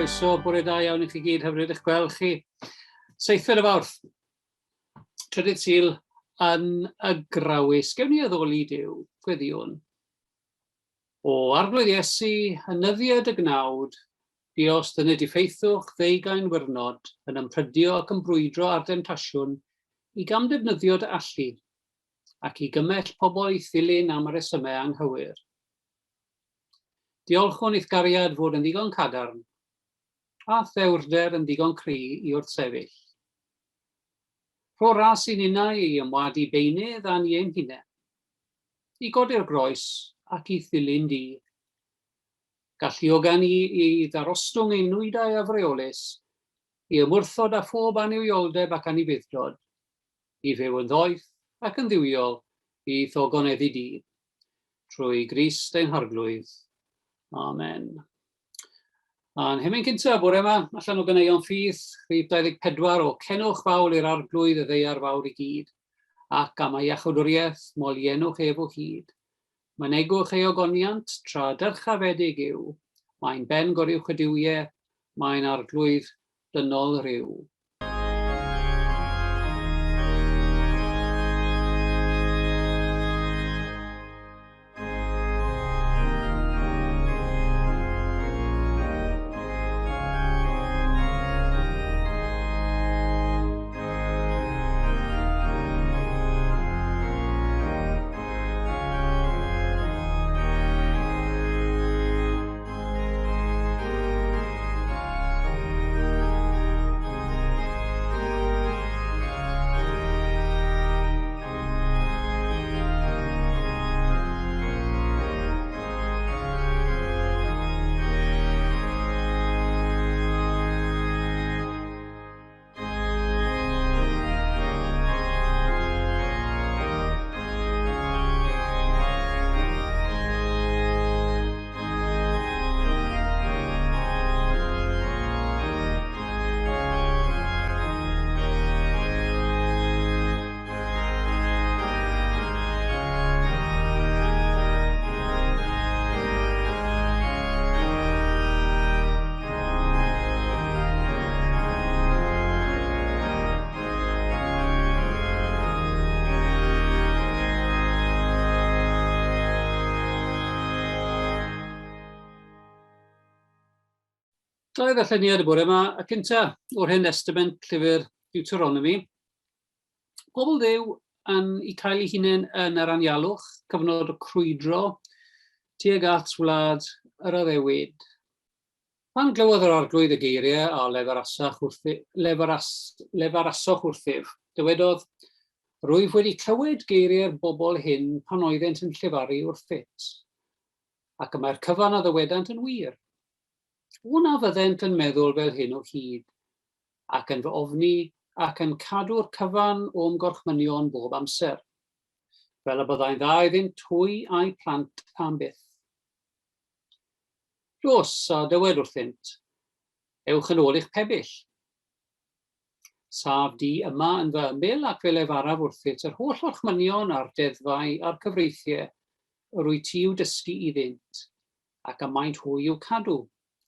croeso, bore da iawn i chi gyd, hyfryd eich gweld chi. Seithfed o Fawrth, trydydd Sul yn y Grawys. Gewn ni addoli Duw, gweddïwn. O Arglwydd Iesu, yn nyddiad y gnawd, buost yn y diffeithwch ddeugain wyrnod yn ymprydio ac yn brwydro ar demtasiwn i gamddefnyddio dy allu ac i gymell pobl i'th ddilyn am y resymau anghywir. Diolchwn i'th gariad fod yn ddigon cadarn, a'th ddewrder yn ddigon cry i wrthsefyll. Rho ras i ninnau i ymwadu beunydd â ni ein hunain, i godi'r groes ac i'th ddilyn di. Galluoga ni i ddarostwng ein nwydau afreolus, i ymwrthod â phob annuwioldeb ac anufudd-dod, i fyw yn ddoeth ac yn dduwiol i'th ogoneddu di, trwy Grist ein Harglwydd. Amen. A'n hemyn cyntaf bore yma, allan o ganeuon ffydd, rhif 24 o Cenwch fawl i'r Arglwydd y ddaear fawr i gyd, ac am ei iachawdwriaeth, moliennwch ef o hyd. Mynegwch ei ogoniant tra dyrchafedig yw, mae'n ben goruwch y duwiau, mae'n Arglwydd dynol ryw. Dau ddarlleniad y bore yma, y cynta o'r Hen Testament, llyfr Deuteronomy. Pobl Dduw yn i cael eu hunain yn yr anialwch, cyfnod o crwydro tuag at wlad yr addewid. Pan glywodd yr Arglwydd y geiriau a lefarasach wrthi, lefaras, lefarasoch wrthyf, dywedodd, Rwyf wedi clywed geiriau'r bobl hyn pan oeddent yn llefaru wrthyt, ac y mae'r cyfan a ddywedant yn wir. O na fyddent yn meddwl fel hyn o hyd, ac yn fy ofni, ac yn cadw'r cyfan o'm gorchmynion bob amser, fel y byddai'n dda iddynt hwy a'u plant am byth. Dos, a dywed wrthynt, Ewch yn ôl i'ch pebyll. Saf di yma yn fy ymyl ac fe lefaraf wrthyt yr holl orchmynion a'r deddfau a'r cyfreithiau yr wyt ti i'w dysgu iddynt, ac y maent hwy i'w cadw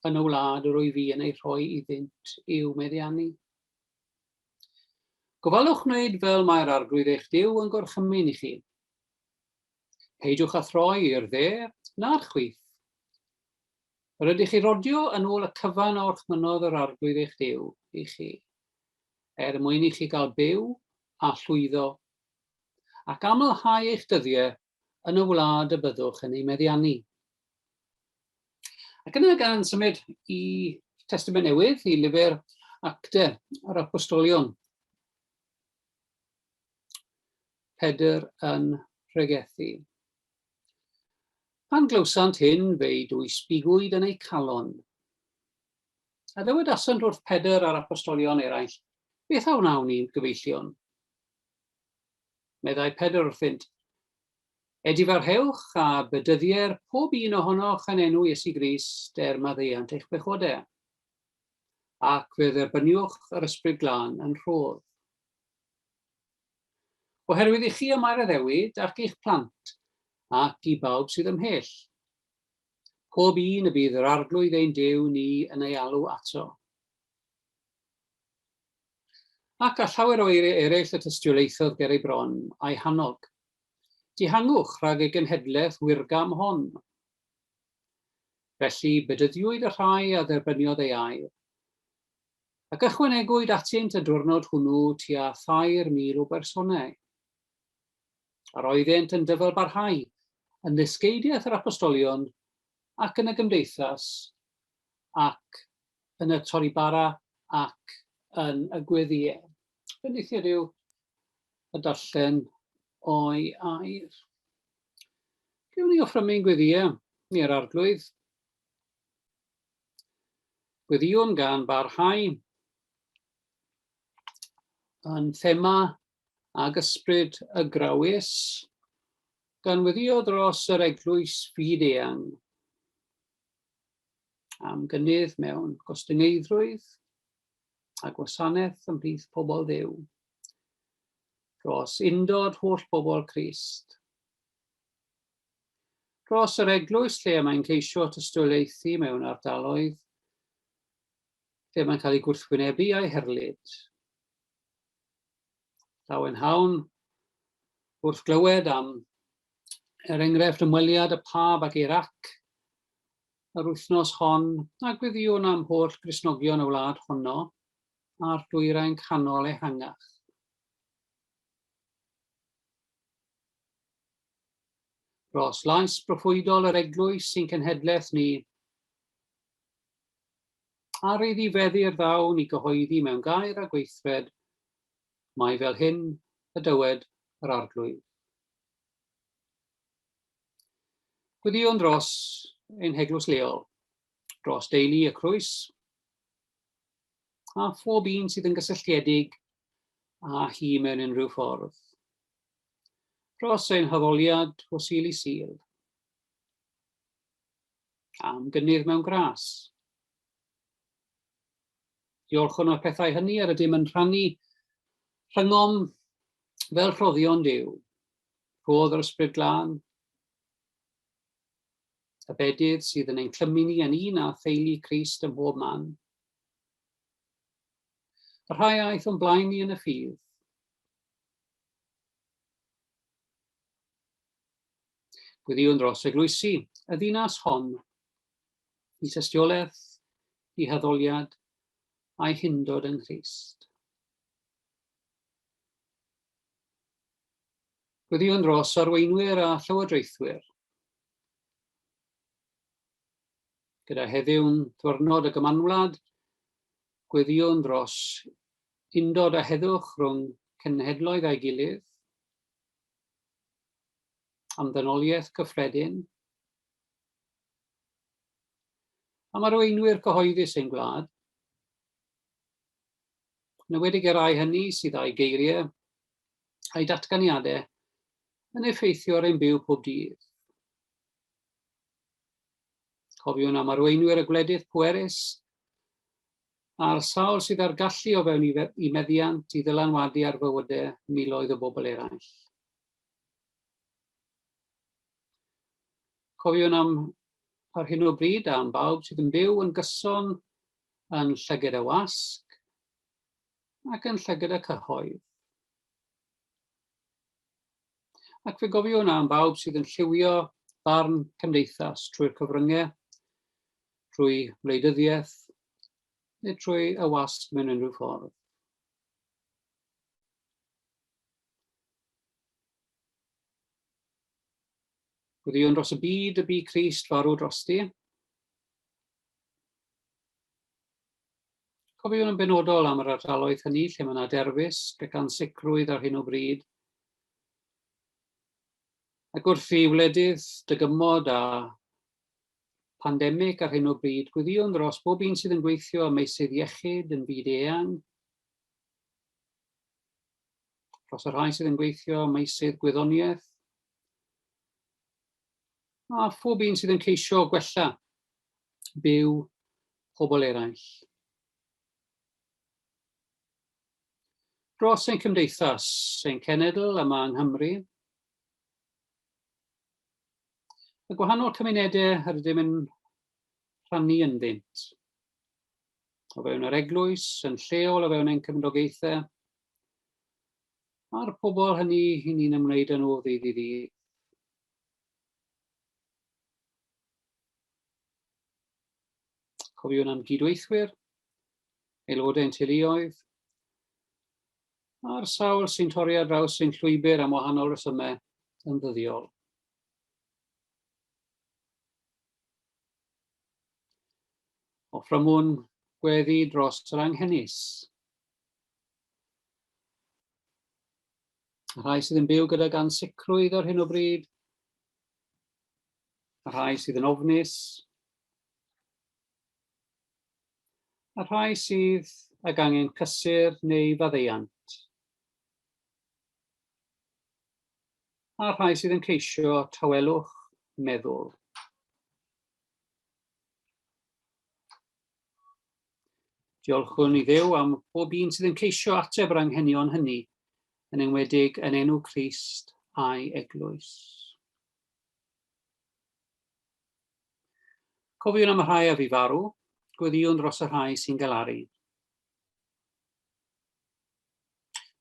yn y wlad yr wyf fi yn ei rhoi iddynt i'w meddiannu. Gofalwch wneud fel mae'r Arglwydd eich Duw yn gorchymyn i chi. Peidiwch â throi i'r dde na'r chwith. Yr ydych chi rodio yn ôl y cyfan a orchmynnodd yr Arglwydd eich Duw i chi, er mwyn i chi gael byw a llwyddo, ac amlhau eich dyddiau yn y wlad y byddwch yn ei meddiannu. Ac yna gan symud i Testament Newydd, i lyfr Acte yr Apostolion. Pedr yn pregethu. Pan glywsant hyn, fe'i dwysbigwyd yn eu calon. A ddywedasant wrth Pedr a'r apostolion eraill, Beth a wnawn ni, gyfeillion? Meddai Pedr wrthynt, Edifarhewch a bedyddier pob un ohonoch yn enw Iesu Grist er maddeuant eich pechodau, ac fe dderbyniwch yr Ysbryd Glân yn rhodd. Oherwydd i chi y mae'r addewid, ac i'ch plant, ac i bawb sydd ymhell. Pob un y bydd yr Arglwydd ein Duw ni yn ei alw ato. Ac â llawer o eiriau eraill y tystiolaethodd ger ei bron, a'i hannog. Dihangwch rhag y genhedlaeth wirgam hon. Felly bedyddiwyd y rhai a dderbyniodd ei air, ac ychwanegwyd atynt y diwrnod hwnnw tua 3,000 o bersonau. Yr oeddent yn dyfalbarhau yn ddysgeidiaeth yr apostolion ac yn y gymdeithas ac yn y torri bara ac yn y gweddïau. Bendithiad yw y darllen o'i air. Gewn ni offrymu'n gweddïau i'r Arglwydd. Gweddïwn gan barhau yn thema ag ysbryd y grawys, gan weddio dros yr eglwys fyd-eang am gynnydd mewn gostyngeiddrwydd a gwasanaeth ymhlith pobl Dduw, dros undod holl bobl Crist, dros yr eglwys lle mae'n ceisio tystiolaethu mewn ardaloedd lle mae'n cael ei gwrthwynebu a'i herlid. Llawenhawn wrth glywed am, er enghraifft, ymweliad y Pab ag Irac yr wythnos hon, a gweddïwn am holl Gristnogion y wlad honno a'r Dwyrain Canol ehangach. Dros lais proffwydol yr Eglwys sy'n cenhedlaeth ni, Ar iddi feddu'r ddawn i gyhoeddi mewn gair a gweithred, mai fel hyn y dywed yr Arglwydd. Gweddïwn dros ein heglwys leol, dros deulu y Crwys, a phob un sydd yn gysylltiedig â hi mewn unrhyw ffordd. Dros ein haddoliad o Sul i Sul. Am gynnydd mewn gras. Diolchwn o'r pethau hynny yr ydym yn rhannu rhyngom fel rhoddion Duw. Rhodd yr Ysbryd Glân, y bedydd sydd yn ein clymu ni yn un â theulu Crist ym mhob man. Y rhai aeth o'n blaen ni yn y ffydd. Gweddïwn dros eglwysi y ddinas hon, i tystiolaeth, i haddoliad, a'i hundod yng Nghrist. Gweddïwn dros arweinwyr a llywodraethwyr. Gyda heddiw'n ddwrnod y Gymanwlad, gweddïwn dros undod a heddwch rhwng cenhedloedd a'i gilydd, am ddynoliaeth gyffredin, am arweinwyr cyhoeddus ein gwlad, yn enwedig y rhai hynny sydd â'u geiriau a'u datganiadau yn effeithio ar ein byw pob dydd. Cofiwn am arweinwyr y gwledydd pwerus a'r sawl sydd â'r gallu o fewn i meddiant i ddylanwadu ar fywydau miloedd o bobl eraill. Cofiwn am ar hyn o bryd am bawb sydd yn byw yn gyson yn llygad y wasg ac yn llygad y cyhoedd. Ac fe gofiwn am bawb sydd yn lliwio barn cymdeithas trwy'r cyfryngau, trwy wleidyddiaeth neu trwy y wasg mewn unrhyw ffordd. Gweddïwn dros y byd y bu Crist farw drosti. Cofiwn yn benodol am yr ardaloedd hynny lle mae yna derfysg ac ansicrwydd ar hyn o bryd. Ac wrth i wledydd dygymod a pandemig ar hyn o bryd, gweddïwn dros bob un sydd yn gweithio ym meysydd iechyd yn fyd eang, dros y rhai sydd yn gweithio ym meysydd gwyddoniaeth, a phob un sydd yn ceisio gwella byw pobl eraill. Dros ein cymdeithas, ein cenedl yma yng Nghymru, y gwahanol cymunedau yr ydym yn rhannu ynddynt. O fewn yr eglwys, yn lleol o fewn ein cymdogaethau, a'r pobl hynny i ni'n ymwneud â nhw o ddydd i ddydd. Cofiwn am gydweithwyr, aelodau ein teuluoedd, a'r sawl sy'n torri ar draws ein llwybr am wahanol resymau yn ddyddiol. Offrymwn gweddi dros yr anghenus. Y rhai sydd yn byw gydag ansicrwydd ar hyn o bryd, y rhai sydd yn ofnus, y rhai sydd ag angen cysur neu faddeuant, a'r rhai sydd yn ceisio tawelwch meddwl. Diolchwn i Dduw am bob un sydd yn ceisio ateb yr anghenion hynny, yn enwedig yn enw Crist a'i eglwys. Cofiwn am y rhai a fu farw, gweddïwn dros y rhai sy'n galaru.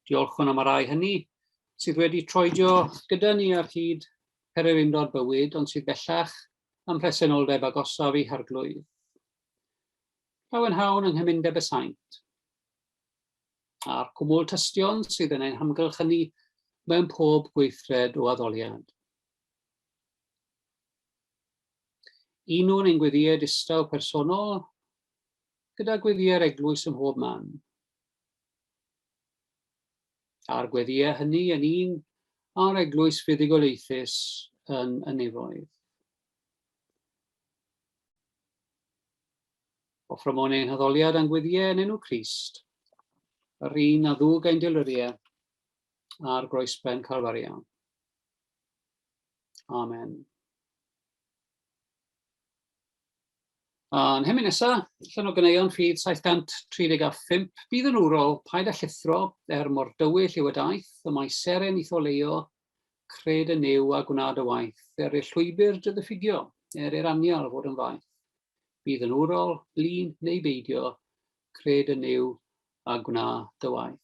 Diolchwn am y rhai hynny sydd wedi troedio gyda ni ar hyd pererindod bywyd, ond sydd bellach ym mhresenoldeb agosaf eu Harglwydd. Llawenhawn yng nghymundeb y saint, a'r cwmwl tystion sydd yn ein hamgylchynu mewn pob gweithred o addoliad. Unwn ein gweddïau distaw personol gyda gweddïau'r eglwys ym mhob man. A'r gweddïau hynny yn un â'r eglwys fuddugoliaethus yn y nefoedd. Offrymwn ein haddoliad a'n gweddïau yn enw Crist, yr un a ddwg ein deluriau ar groesben Calfaria. Amen. A'n hymyn nesaf, allan o ganeuon ffydd 735, bydd yn wrol, paid â llithro, er mor dywyll yw y daith, y mae seren i'th oleuo, cred yn Nuw a gwna dy waith, er i'r llwybr dy ddiffygio, er i'r anial fod yn faith. Bydd yn wrol, blin neu beidio, cred yn Nuw a gwna dy waith.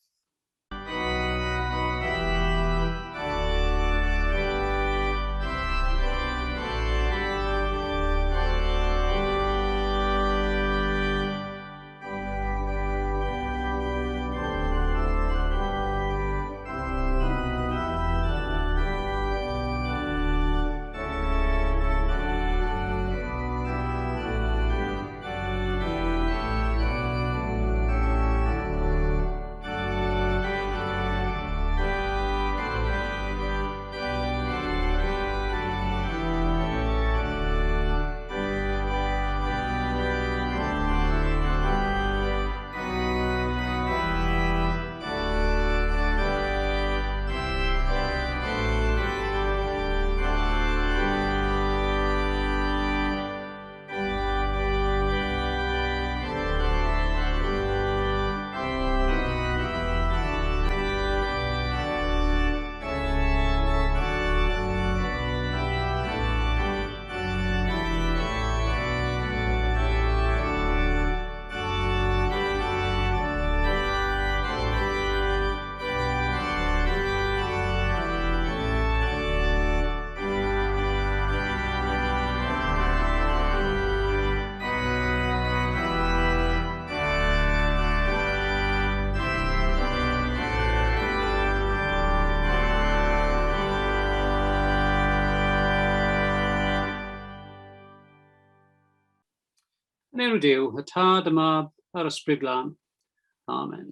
Yn enw Duw, y Tad, y Mab, a'r Ysbryd Glân. Amen.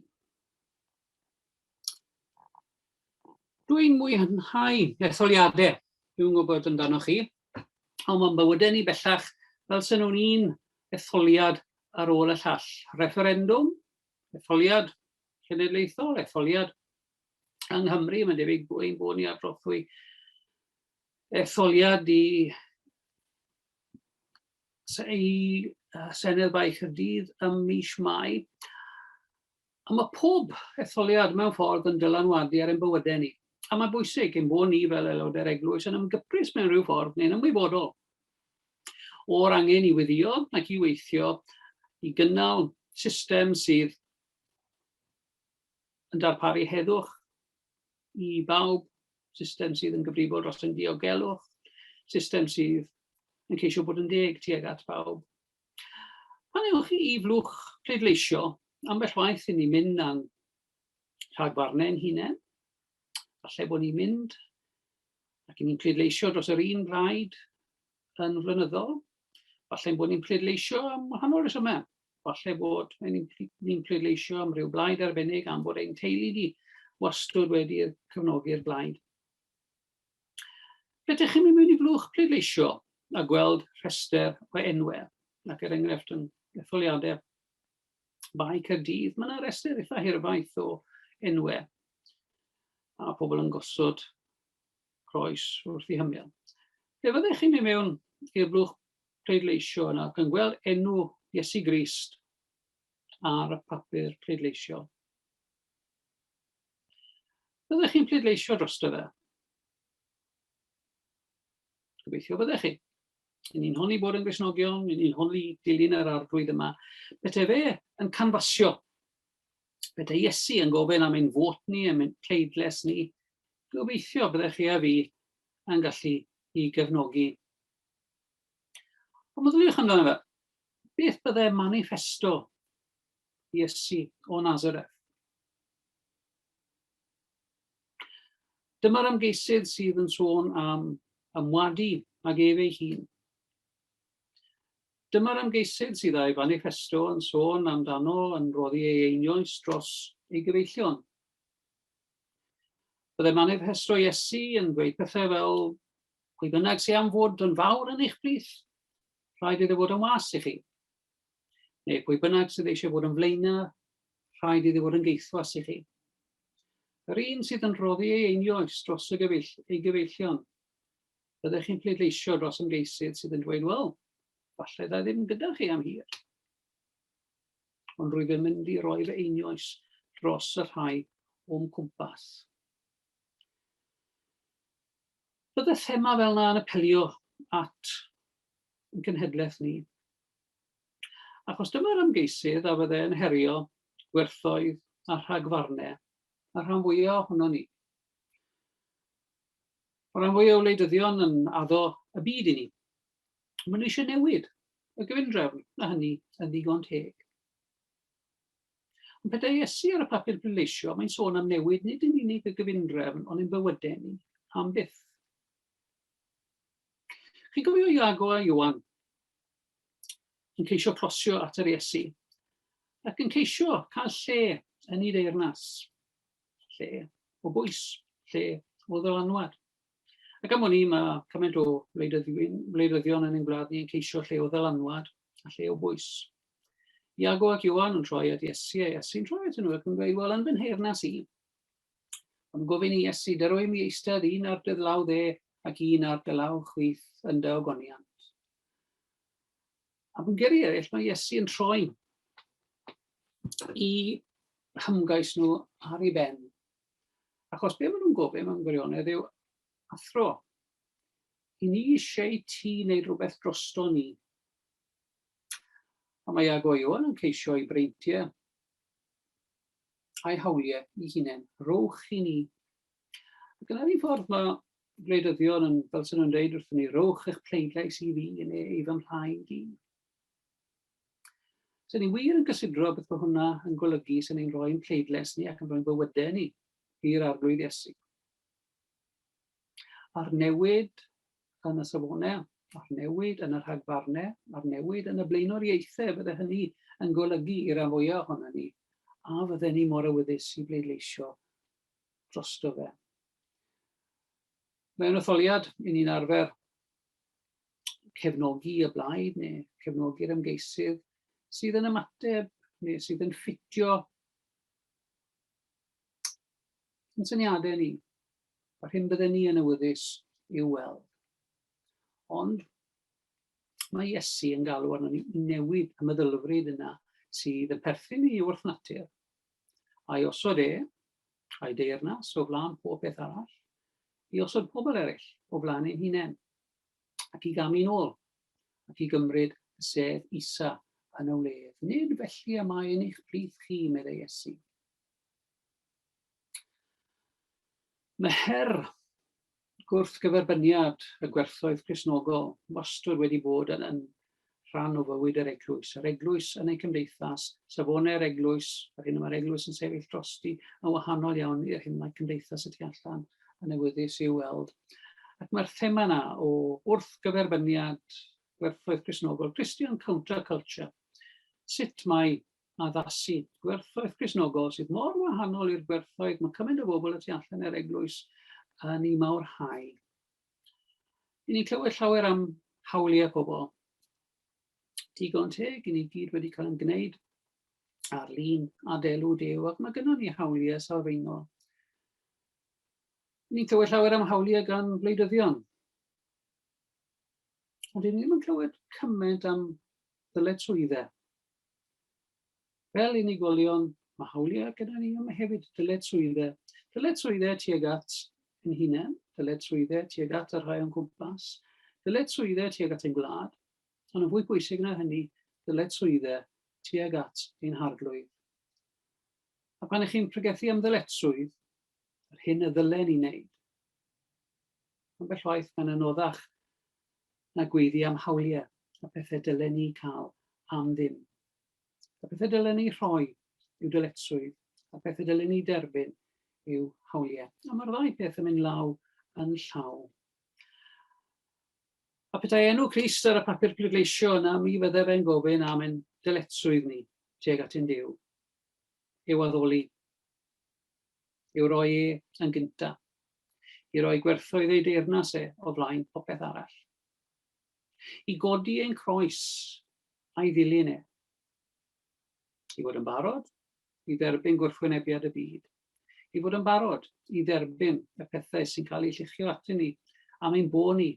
Dwi'n mwynhau etholiadau. Dwi'n gwybod amdanoch chi. Ond mae'n bywydau ni bellach fel sy'n nhw'n un etholiad ar ôl y llall. Refferendwm, etholiad cenedlaethol, etholiad yng Nghymru, mae'n debyg ein bod ni ar drothwy etholiad i, i Senedd Bae Caerdydd ym mis Mai. A mae pob etholiad mewn ffordd yn dylanwadu ar ein bywydau ni. A mae'n bwysig ein bod ni fel aelodau'r eglwys yn ymgyprys mewn rhyw ffordd neu'n ymwybodol. O'r angen i weddio ac i weithio i gynnal system sydd yn darparu heddwch i bawb, system sydd yn gyfrifol dros ein diogelwch, system sydd yn ceisio bod yn deg tuag at bawb. Pan ewch chi i flwch pleidleisio, ambell waith i ni mynd a'n rhagfarnau ein hunain. Falle bod ni'n mynd ac i ni'n pleidleisio dros yr un blaid yn flynyddol. Falle bod ni'n pleidleisio am wahanol resymau. Falle bod ni'n pleidleisio am ryw blaid arbennig am bod ein teulu ni wastad wedi cefnogi'r blaid. Pe ydych chi'n mynd mewn i flwch pleidleisio a gweld rhestr o enwau, ac er enghraifft yn etholiadau Bae Caerdydd, mae yna restr eitha hirfaith o enwau a pobl yn gosod croes wrth i hymyl. Fe fyddech chi'n mynd mewn i'r blwch pleidleisio yna ac yn gweld enw Iesu Grist ar y papur pleidleisio. Byddech chi'n pleidleisio drosto fe? Gobeithio byddech chi. Yn ni'n honni bod yn Gristnogion, yn ni'n honni dilyn yr arglwydd yma. Beth fe yn canfasio, beth Iesu yn gofyn am ein fôt ni, am ein pleidles ni, gobeithio byddech chi a fi yn gallu i gefnogi. Ond meddyliwch amdano fe, beth bydde manifesto Iesu o Nazareth? Dyma'r ymgeisydd sydd yn sôn am ymwadu ag ef ei hun. Dyma'r ymgeisydd sydd â'i faniffesto yn sôn amdano yn rhoddi ei einioes dros ei gyfeillion. Byddai maniffesto Iesu yn dweud pethau fel, pwy bynnag sy'n am fod yn fawr yn eich plith, rhaid iddo fod yn was i chi. Neu pwy bynnag sydd eisiau bod yn flaengar, rhaid iddo fod yn geithwas i chi. Yr un sydd yn rhoddi ei einioes dros y gyfeill, ei gyfeillion. Byddech chi'n pleidleisio dros ymgeisydd sydd yn dweud, wel, falle dda ddim gyda chi am hir. Ond rwyf yn mynd i roi fy einioes dros y rhai o'm cwmpas. Bydde thema fel yna yn apelio at yn cenhedlaeth ni. Achos dyma'r ymgeisydd a fydde yn herio gwerthoedd a rhagfarnau y rhan fwyaf ohonon ni. Mae'r rhan fwyaf o wleidyddion yn addo y byd i ni. Maen nhw eisiau newid y gyfundrefn, a hynny yn ddigon teg. Ond petai Iesu ar y papur pleidleisio, mae'n sôn am newid nid yn unig y gyfundrefn, ond ein bywydau ni, am byth. Chi'n cofio Iago a Ioan yn ceisio closio at yr Iesu ac yn ceisio cael lle yn ei deyrnas, lle o bwys, lle o ddylanwad. Ac am wn i, mae cymaint o wleidyddion yn ein gwlad ni yn ceisio lle o ddylanwad a lle o bwys. Iago ac Ioan yn troi at Iesu, a Iesu'n troi at nhw ac yn dweud, wel, yn fy nheyrnas i, Ond gofyn i Iesu, dyro i mi eistedd un ar dy law dde ac un ar dy law chwith yn dy ogoniant. A mewn geiriau eraill, mae Iesu yn troi i hymgais nhw ar ei ben. Achos be maen nhw'n gofyn mewn gwirionedd yw, athro, i ni eisiau ti wneud rhywbeth drosto ni. A mae Iago Ioan yn ceisio ei breintiau a'i hawliau i hunain. Rhowch i ni. Ac yn yr un ffordd mae gwleidyddion yn, fel sy'n nhw'n dweud wrthyn ni, rhowch eich pleidlais i fi neu i fy mhlaid i. Sy'n ni wir yn cysidro beth mae hwnna yn golygu sy'n ni'n rhoi'n pleidlais ni ac yn rhoi'n bywydau ni i'r Arglwydd Iesu. A'r newid yn y safonau, a'r newid yn y rhagfarnau, a'r newid yn y blaenoriaethau, fydde hynny yn golygu i ran fwyaf ohono ni, a fydden ni mor awyddus i bleidleisio drosto fe. Mewn etholiad, i ni'n arfer cefnogi y blaid neu cefnogi'r ymgeisydd sydd yn ymateb neu sydd yn ffitio yn syniadau ni. A'r hyn bydden ni yn awyddus i'w weld. Ond mae Iesu yn galw arnon ni i newid y meddylfryd yna sydd yn perthyn i wrth natur, a'i osod e, a'i deyrnas o flaen pob peth arall, i osod pobl eraill o flaen ein hunain, ac i gamu'n ôl, ac i gymryd y sedd isa yn y wledd. Nid felly y mae yn eich plith chi, meddai Iesu. Mae her gwrthgyferbyniad y gwerthoedd Cristnogol wastad wedi bod yn, yn rhan o fywyd yr eglwys. Yr eglwys yn ei cymdeithas, safonau'r eglwys, yr hyn y mae'r eglwys yn sefyll drosti, yn wahanol iawn i'r hyn mae cymdeithas y tu allan yn awyddus i'w weld. Ac mae'r thema yna o wrthgyferbyniad gwerthoedd Cristnogol, Christian counterculture, sut mae addasu gwerthoedd Cristnogol sydd mor wahanol i'r gwerthoedd mae cymaint o bobl y tu allan i'r eglwys yn ei mawrhau. I ni'n clywed llawer am hawliau pobl. Digon teg, i ni gyd wedi cael yn gwneud ar lun a delw Duw, ac mae gynnon ni hawliau sylfaenol. Ni'n clywed llawer am hawliau gan wleidyddion. Ond dyn ni ddim yn clywed cymaint am ddyletswyddau. Fel unigolion, mae hawliau gyda ni, ond mae hefyd dyletswyddau. Dyletswyddau tuag at ein hunain, dyletswyddau tuag at y rhai o'n cwmpas, dyletswyddau tuag at ein gwlad, ond yn fwy pwysig na hynny, dyletswyddau tuag at ein harglwydd. A pan ych chi'n pregethu am ddyletswydd, yr hyn y ddylen ni wneud, ambell waith mae'n anoddach na gweiddi am hawliau a pethau dylen ni cael am ddim. Y pethau dylen ni rhoi yw dyletswydd, a pethau dylen ni derbyn yw hawliau. A mae'r ddau peth yn mynd law yn llaw. A petai enw Crist ar y papur pleidleisio yna, mi fydde fe'n gofyn am ein dyletswydd ni tuag at ein Duw. I'w addoli. I'w roi e yn gynta. I roi gwerthoedd ei deyrnas e o flaen popeth arall. I godi ein croes a'i ddilyn e. I fod yn barod i dderbyn gwrthwynebiad y byd. I fod yn barod i dderbyn y pethau sy'n cael eu lluchio atyn ni am ein bod ni,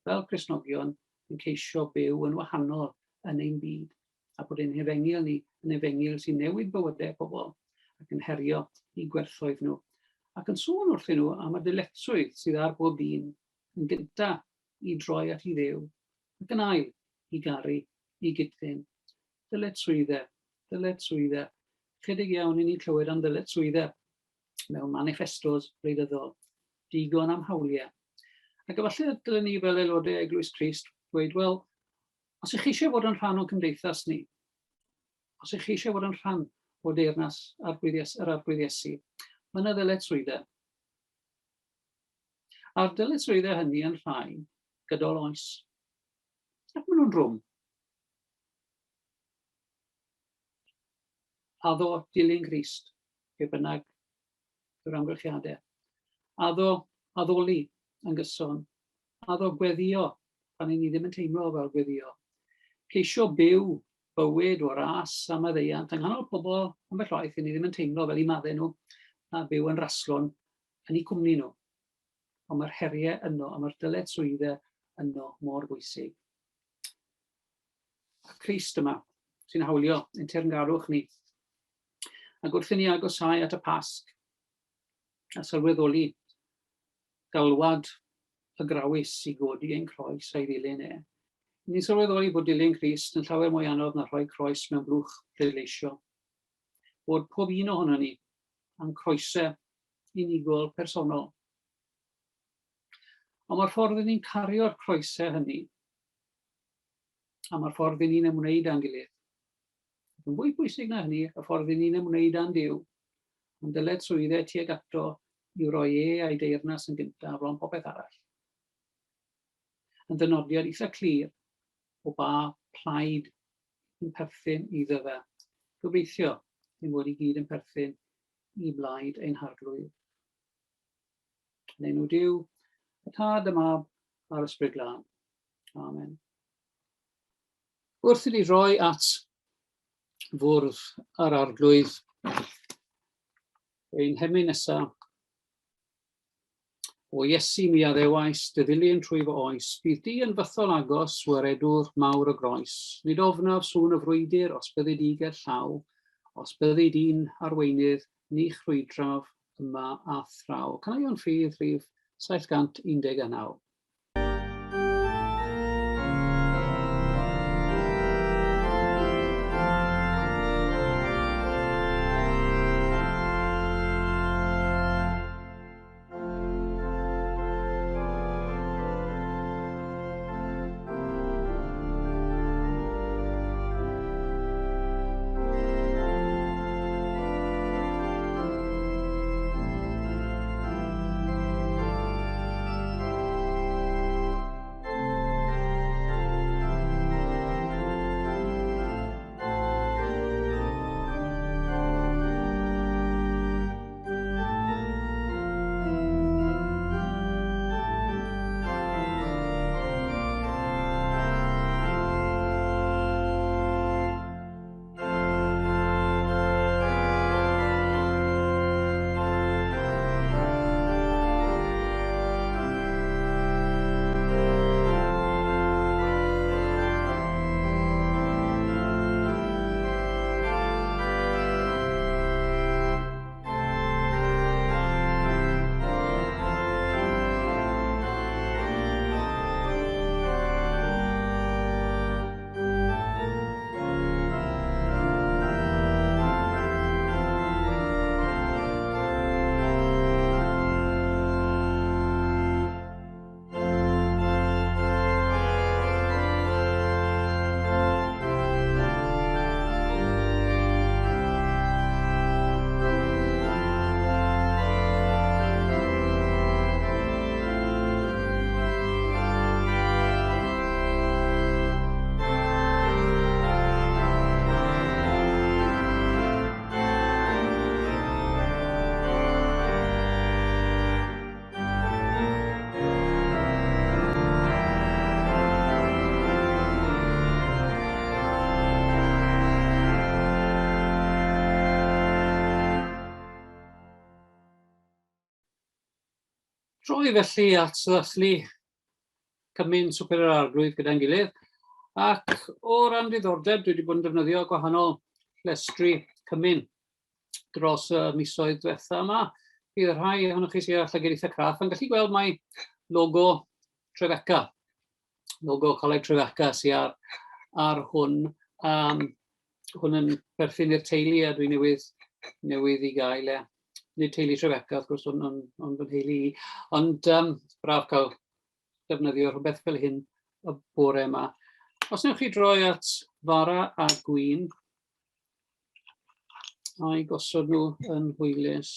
fel Cristnogion, yn ceisio byw yn wahanol yn ein byd, a bod ein hefengyl ni yn efengyl sy'n newid bywydau pobl ac yn herio eu gwerthoedd nhw, ac yn sôn wrthyn nhw am y dyletswydd sydd ar bob dyn, yn gyntaf i droi at ei Dduw, ac yn ail i garu i gyd-ddyn. Dyletswyddau, dyletswyddau. Chydig iawn i ni'n clywed am ddyletswyddau mewn maniffestos gwleidyddol. Digon am hawliau. Ac efallai y dylen ni fel aelodau Eglwys Crist dweud, wel, os ych chi eisiau fod yn rhan o'n cymdeithas ni, os ych chi eisiau fod yn rhan o deyrnas Arglwydd Ies, yr Arglwydd Iesu, mae yna ddyletswyddau. A'r dyletswyddau hynny yn rhai gydol oes. Ac maen nhw'n drwm. Addo dilyn Crist, be bynnag yw'r amgylchiadau. Addo addoli yn gyson. Addo gweddio pan i ni ddim yn teimlo fel gweddio. Ceisio byw bywyd o ras a maddeuant yng nghanol pobl ambell waith i ni ddim yn teimlo fel i maddau nhw a byw yn raslon yn eu cwmni nhw. Ond mae'r heriau yno a mae'r dyletswyddau yno mor bwysig. A Crist yma sy'n hawlio ein teyrngarwch ni. Ac wrth i ni agosáu at y Pasg a sylweddoli galwad y grawys i godi ein croes a'i ddilyn e, ni'n sylweddoli bod dilyn Crist yn llawer mwy anodd na rhoi croes mewn blwch pleidleisio. Bod pob un ohono ni a'n croesau unigol personol. Ond mae'r ffordd i ni'n cario'r croesau hynny, a mae'r ffordd i ni'n ymwneud â'n gilydd, ac yn fwy pwysig na hynny, y ffordd i ni'n ymwneud â'n Duw, yn dyletswyddau tuag ato i'w roi e a'i deyrnas yn gyntaf flaen popeth arall. Yn ddynodiad eitha clir o ba plaid yn perthyn iddo fe. Gobeithio ein bod i gyd yn perthyn i blaid ein Harglwydd. Yn enw Duw, y Tad, y Mab, a'r Ysbryd Glân. Amen. Wrth i ni roi at fwrdd yr Arglwydd, ein hemyn nesaf, O Iesu mi addewais dy ddilyn trwy fy oes, bydd di yn fythol agos, waredwr mawr y groes. Nid ofnaf sŵn y frwydr os byddi di ger llaw, os byddi di'n arweinydd, ni chrwydraf yma a thraw. Caneuon Ffydd rhif 719. Droi felly at ddathlu cymun Swper yr Arglwydd gyda'n gilydd, ac o ran diddordeb dwi wedi bod yn defnyddio gwahanol llestri cymun dros y misoedd diwetha yma. Bydd y rhai ohonoch chi sydd â llygad eitha craff yn gallu gweld mai logo Trefeca, logo Coleg Trefeca sydd ar, ar hwn. Um, hwn yn perthyn i'r teulu a dwi newydd, newydd i gael e. Nid teulu Trefeca, wrth gwrs, ond on, on fy nheulu i. Ond um, braf cael defnyddio rhywbeth fel hyn y bore yma. Os wnewch chi droi at fara a gwin, a'i gosod nhw yn hwylus.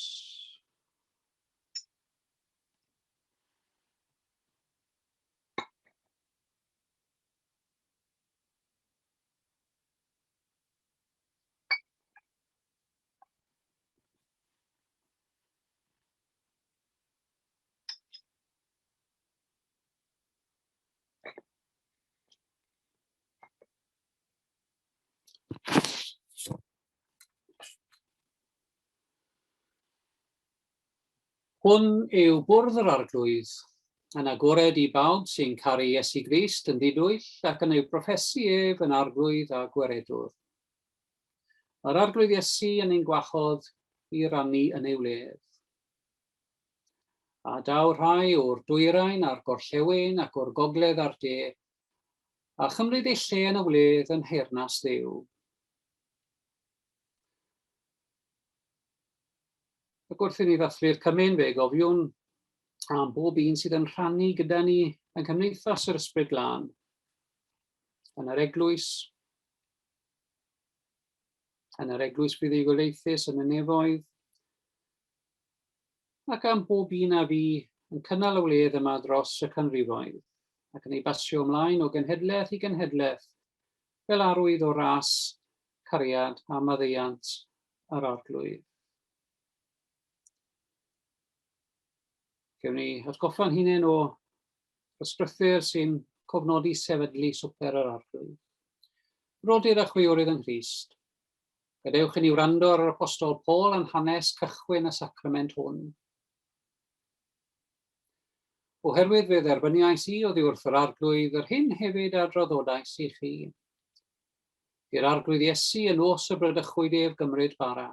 Hwn yw bwrdd yr Arglwydd, yn agored i bawb sy'n caru Iesu Grist yn ddidwyll ac yn ei broffesu ef yn Arglwydd a Gwaredwr. Mae'r Arglwydd Iesu yn ein gwahodd i rannu yn ei wledd. A daw rhai o'r dwyrain a'r gorllewin ac o'r gogledd a'r de, a chymryd ei lle yn y wledd yn nheyrnas Dduw. Ac wrth i ni ddathlu'r cymun, fe gofiwn am bob un sydd yn rhannu gyda ni yng nghymdeithas yr Ysbryd Glân, yn yr eglwys, yn yr eglwys fuddugoliaethus yn y nefoedd, ac am bob un a fu yn cynnal y wledd yma dros y canrifoedd, ac yn ei basio ymlaen o genhedlaeth i genhedlaeth, fel arwydd o ras, cariad a maddeuant yr Arglwydd. Gewn ni atgoffa'n hunain o ysgrythur sy'n cofnodi sefydlu swper yr Arglwydd. Brodyr a chwiorydd yng Nghrist, gadewch i ni wrando ar yr Apostol Paul yn hanes cychwyn y sacrament hwn. Oherwydd fe dderbyniais i oddi wrth yr Arglwydd yr hyn hefyd a draddodais i chi. I'r Arglwydd Iesu y nos y bradychwyd ef gymryd bara.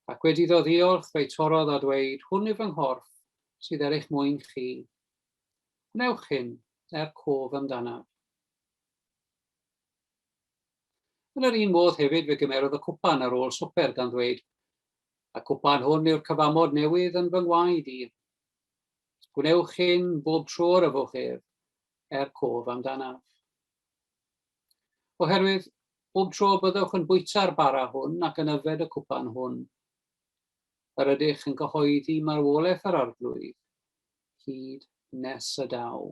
Ac wedi iddo ddiolch, fe'i torrodd a dweud, Hwn yw fy nghorff, sydd er eich mwyn chi. Gwnewch hyn er cof amdanaf. Yn yr un modd hefyd fe gymerodd y cwpan ar ôl swper gan ddweud, Y cwpan hwn yw'r cyfamod newydd yn fy ngwaed i. Gwnewch hyn bob tro yr yfwch ef, er cof amdanaf. Oherwydd, bob tro byddwch yn bwyta'r bara hwn ac yn yfed y cwpan hwn, yr ydych yn cyhoeddi marwolaeth yr Arglwydd hyd nes y daw.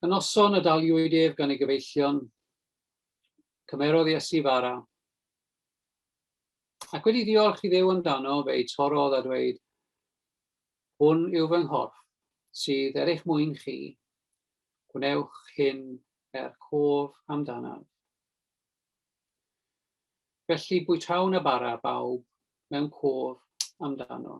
Y noson y daliwyd ef gan ei gyfeillion, cymerodd Iesu fara, ac wedi diolch i Dduw amdano, fe'i torrodd a dweud, Hwn yw fy nghorff, sydd er eich mwyn chi, gwnewch hyn er cof amdanaf. Felly bwytawn y bara bawb mewn cof amdano.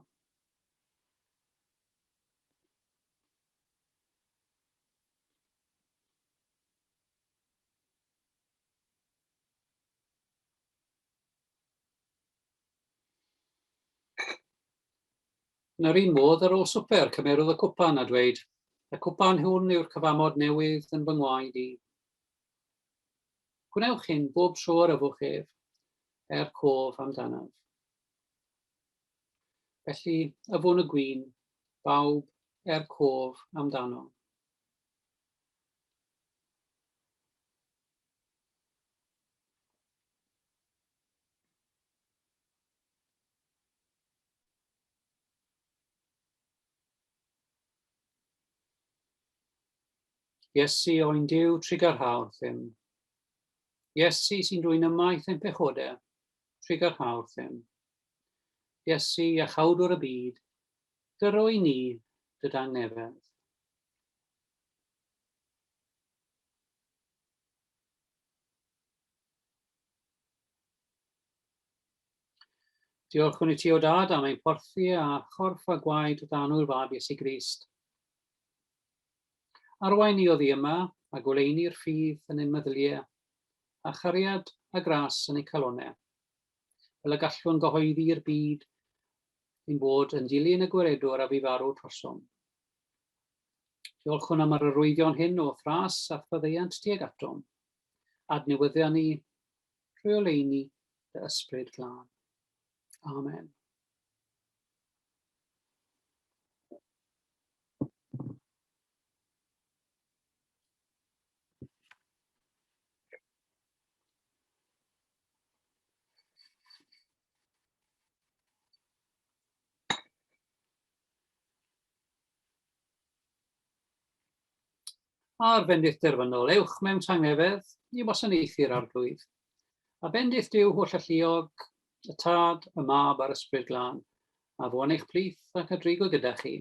Yn yr un modd, ar ôl swper, cymerodd y cwpan a dweud, Y cwpan hwn yw'r cyfamod newydd yn fy ngwaed i. Gwnewch hyn bob tro yr yfwch ef, er cof amdanaf. Felly, yfwn y gwin, bawb er cof amdano. Iesu, oen Duw, trugarha wrthym. Iesu sy'n dwyn ymaith ein pechodau, trugarha wrthym. Iesu, iachawdwr y byd, dyro i ni dy dangnefedd. Diolchwn i ti o dad am ein porthi a chorff a gwaed ddanwyl fab Iesu Grist. Arwain ni oddi yma a goleuni'r ffydd yn ein meddyliau, a chariad a gras yn ein calonnau, fel y gallwn gyhoeddi i'r byd ein bod yn dilyn y Gwaredwr a fu farw trosom. Diolchwn am yr arwyddion hyn o thras a faddeuant tuag atom. Adnewyddia ni trwy oleuni dy ysbryd glân. Amen. A'r bendith derfynol, ewch mewn tangnefedd i wasanaethu'r Arglwydd. A bendith Duw holl alluog, y Tad, y Mab a'r Ysbryd Glân, a fo yn eich plith ac a drigo gyda chi,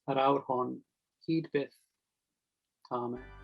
yr awr hon, hyd byth. Amen.